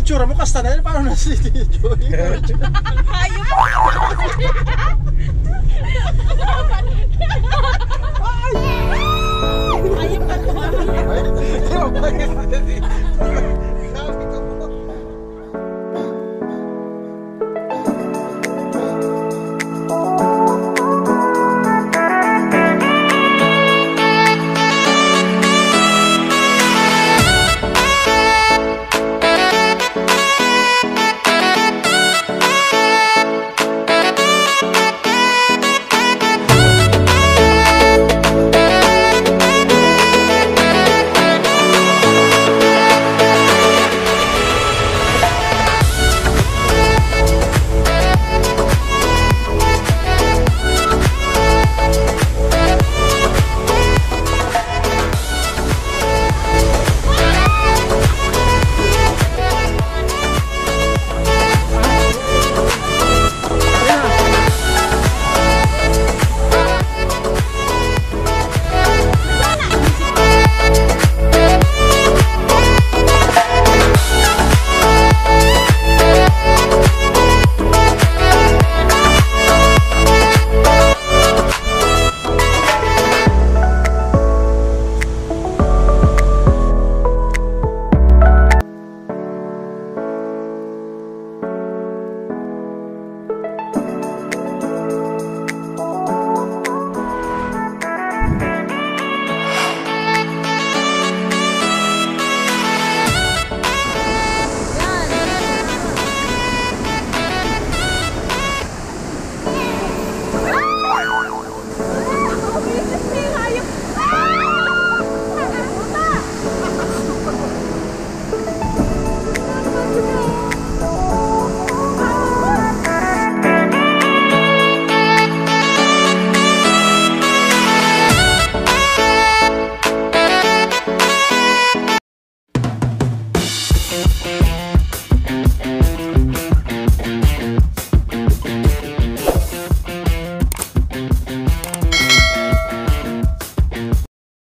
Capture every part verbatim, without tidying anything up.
Tsura mo, kasta na yan. Paano na si Joey? Ang hayop. Hayop ka po. Ay, di ba, bakit? Grabe ka po.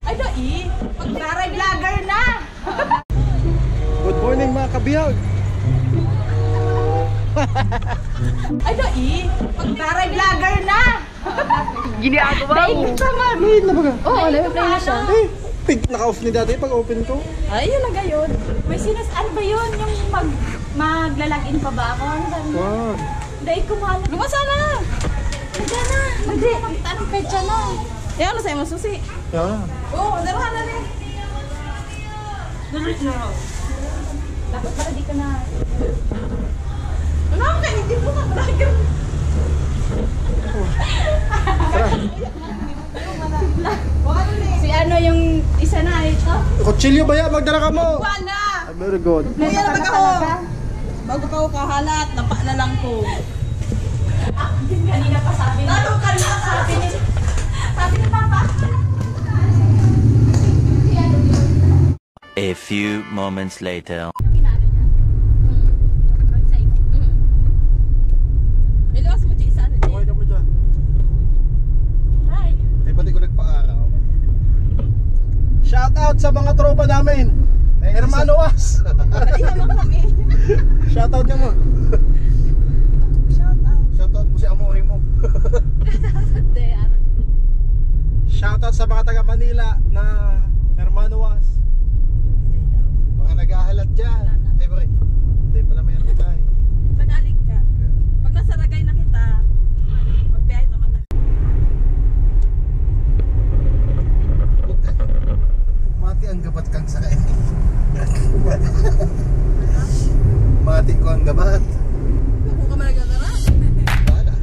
Ay, dai. Magdara-vlogger na. Good morning, mga kabiyag. Ay, dai. Magdara-vlogger na. Ginagawa mo. Dai, tama. Mahid na baga. Oo, level play na siya. Eh, pig-, naka-off ni dati pag open ko. Ay, yun na gayon. May sinas-, ano ba yun? Yung mag-, magla-log in pa ba ako? Ano sabi niya? Wow. Dai ko man. Lumasa na! Nandiyan na! Hindi. Anong petsa na? Yan, ano sa'yo, masusi? Yan. Oo, dalahan na ni. Dali na. Dapat pala di ka na. Ano ang kayo? Hindi mo ka vlogger. Tara. Si ano yung isa na ito? Kutsilyo ba yan? Magdara ka mo! Kuha na! Ah, very good. Kuya, na baga ko. Bago pa ako kahalat, napa na lang ko. Ah, kanina pa sabi niya. Lalo ka na, sabi ni, sabi ni Papa. A few moments later. Iluwas mo, Jay, sa ano, Jay? Okay ka mo dyan? Hi. Di ba di ko nagpa-araw? Shout out sa mga tropa namin. Thank you, Hermano sir. Was. Ay, ano kami? Shout out ka mo. Shout out. Shout out mo si Amore mo. Hindi, ano. Shout out sa mga taga Manila na Hermano Was. Mga naghahalat dyan. Ay, pre. Hindi pala may ano tayo. Tagalog ka. Pag nasa Ragay na kita, magbiyahe naman na. Puta. Mati ang gabat kang sakay. Mati ko ang gabat. Huwag ka malagyan na. Wala.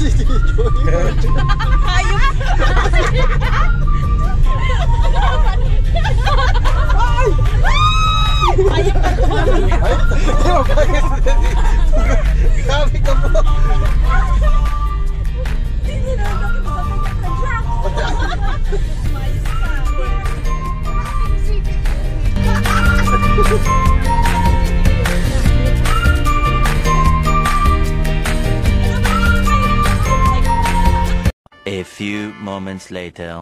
Hayop! Ay! Ay! Ay! Grabe ka po! Hindi na lang ako makapagkakadyak. A few moments later.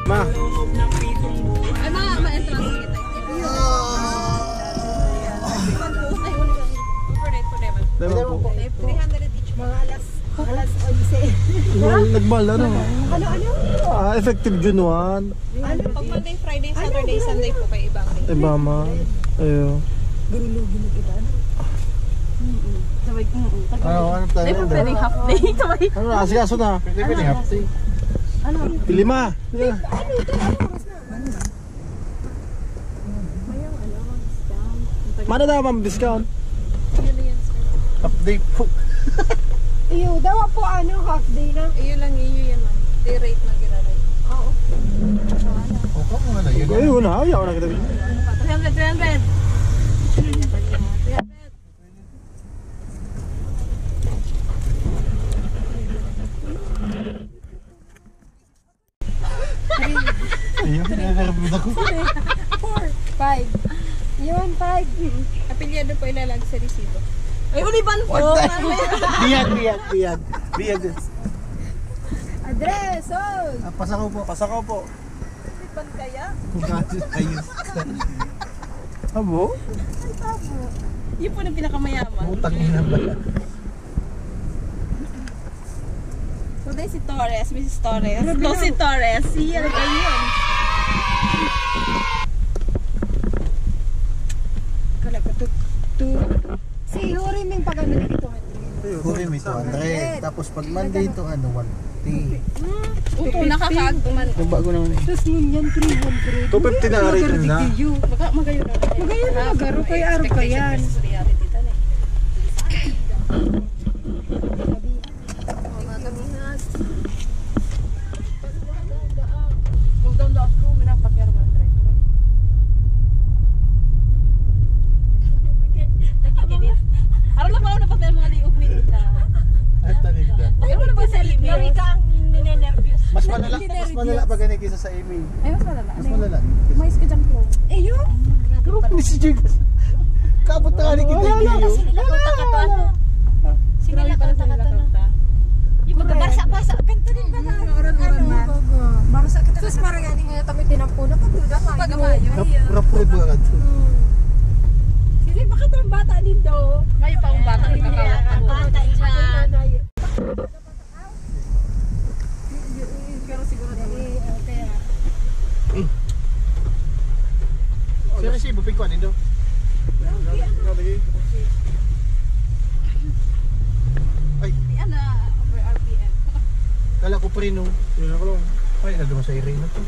Ma. Ay, ma, ma-entrance kita. Ay, overnight po naman. Dalawa po. Ay, po. Mga alas, alas onse. Nagmahal, nagmahal, ano? Ano, ano? Ah, effective June one. Ano? Pag Monday, Friday, Saturday, Sunday po kayo ibang day. Iba, ma. Ayo. Gurulugi na kita, ano? Mm-mm. Sabay, mm-mm. Ano, ano tayo? Ay, pwede half day. Sabay. Ano, asikaso na. Pwede, pwede half day. Ano? Pilima. Yeah. Mana daw ang discount? Update po. Iyo, dawa po ano, half day na. Iyo lang, iyo yan man. Day rate na giraray. Oo. O ka mo na yun. Ay, una, ayaw na kita. Three hundred, three hundred. Ayun, nare-nervous ako. Four, five. Yun, five. Apelyado po ilalag sa resibo. Ay, uliban po. Biyag, biyag, biyag. Biyag. Address, oy. Ah, pasako po. Pasako po. Uliban kaya? Ayos. Abo? Ay, tabo. Yun po ng pinakamayaman. Utang ina ba yan? So, si Torres, Missus Torres. Grabe Ito si Torres. Siya, ayun. Kala ko, tu, tu. Si Huri, may pag-ano dito, Henry? Huri, may two hundred. Tapos pag Monday to, ano, one fifty. Uto, nakakaagduman. Yung bago naman eh. Tapos ngunyan, three hundred. Two fifty na rin na. Magayon na, garo kay Aro pa yan. Aram na ba ako napatay ang mga liog ni Ika? Ay, talinda. Aram na ba sa email? Gawin ka ang ninenervyos. Mas malala, mas malala pa gani kaysa sa email. Ay, mas malala. Mas malala. Mais ka dyan, Chloe. Eh, yun? Group ni si Jigs. Kaabot na nga ni kita. Wala na, kasi nilakaw ta ka to, ano? Sinilakaw ta ka to, no? Yung magkabasa-basa, kanto din ba na? Uran-uran man. Baro sa kita. Sus, parang yan, yung kami tinampo na, pagduda tayo. Pag-amayo. Rap-, rap-, rap-, rap-, rap-, Sige, bakit ang bata din do? Ngayon pa ang bata, hindi ka kawak. Bata dyan. Pero siguro di. Sir, si Bupig ko, ano yun? Ay. Di, ano, over R P M. Kala ko pa rin, no? Yun ako lang. Ay, nagduma sa Irene na to.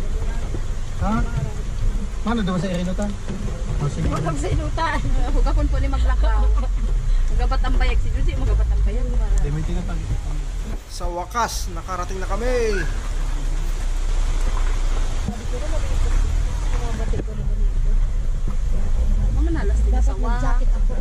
Ha? Ano, nagduma sa Irene na to? Oh, sige. Huwag kang sinutan. Huwag akong po ni maglakaw. Magabat ang bayag si Juji, magabat ang bayag. Hindi, may tinatanggi. Sa wakas, nakarating na kami. Mama, nalas din sa wa. Dapat nag-jacket ako.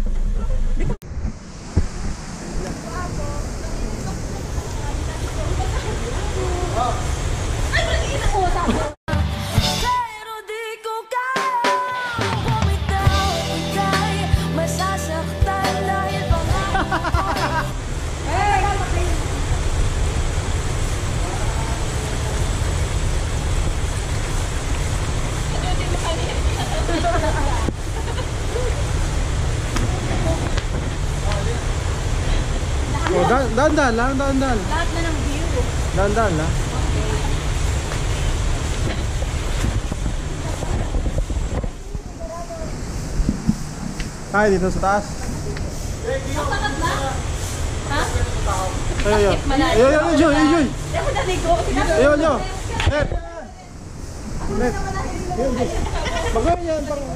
Pero di ko kaya bumitaw, ika'y masasaktan dahil pangarap. Oh, da- dahan-dahan lang, dahan-dahan. Lahat na ng view. Dahan-dahan lang. Ay, dito sa taas. Ha? Ayo, ayo. Ayo, ayo, ayo, Joy, ayo, Joy. Ayo, ayo. Eh. Eh. Ayo, Joy. Magayon yan, pang-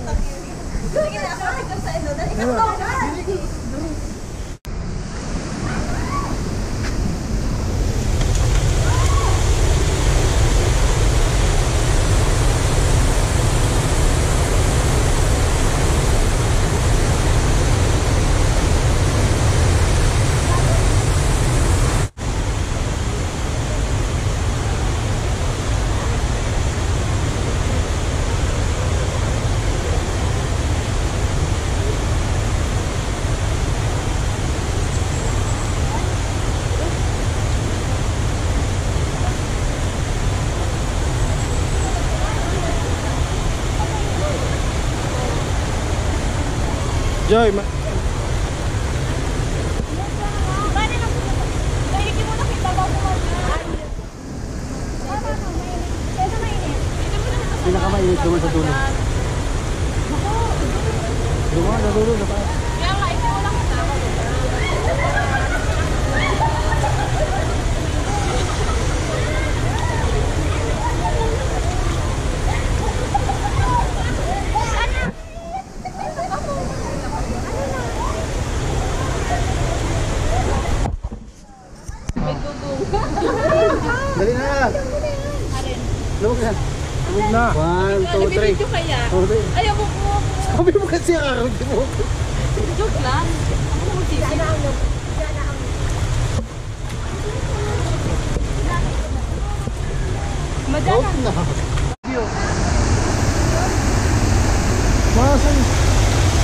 Joy, ma- Pinakamainit naman sa dulo. Yung mga sa dulo, sa taas. May dudong. Dali na. Arin. Lubog na. Lubog na. One, two, three. Video kaya? Okay. Ay, ako po. Sabi mo kasi ako, di mo. Joke lang. Ako na magsisi. Madala. Out na. Masay.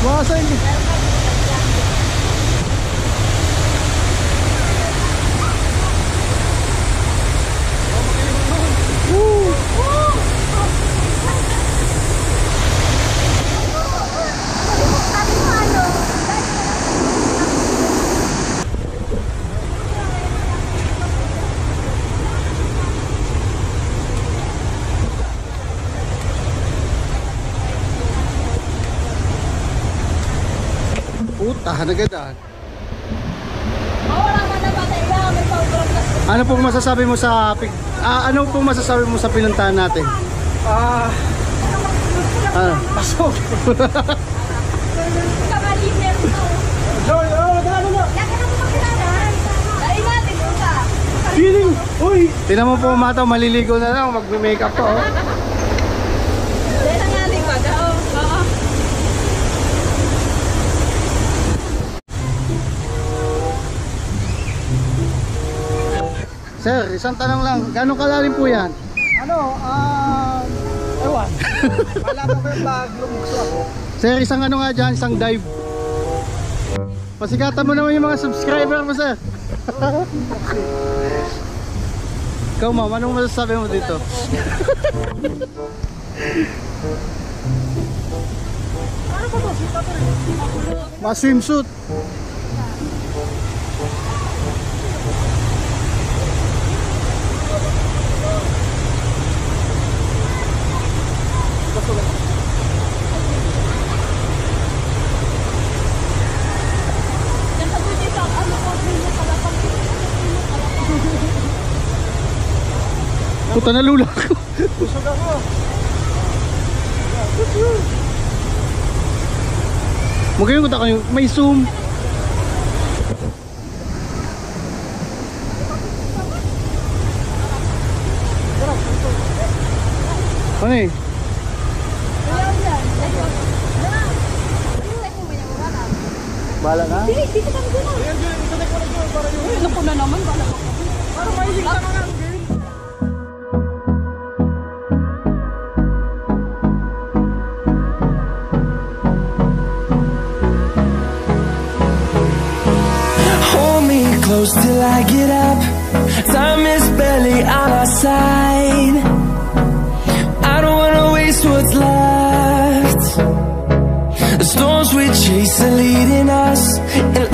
Masay. Woo! Puta, nagada. Ano pong masasabi mo sa pig-, ah, ano pong masasabi mo sa pinuntahan natin? Ah. Ah. Pasok. Joy, oh, dali na. Feeling, uy. Tingnan mo po, Mato, maliligo na lang, magme-makeup pa, oh. Dahil ang aling baga, oh. Oo. Sir, isang tanong lang. Gaano kalalim po yan? Ano, ah, ewan. Wala pa ko yung bag, lumukso ako. Sir, isang ano nga dyan, isang dive. Pasikatan mo naman yung mga subscriber mo, sir. Ikaw, ma'am, anong masasabi mo dito? Mga swimsuit. Puta, nalula ako. Busog ako. Magayon ko ta kayo, may zoom. Ano eh? Bahala na. Dili, dito kami doon. Ayan, dyan, isa na ko na dyan, para yung Uy, naku na naman, bahala ka. Para mahilig ka na nga, girl. Hold me close till I get up. Time is barely on our side. I don't wanna waste what's left. The storms we chase are leading us, and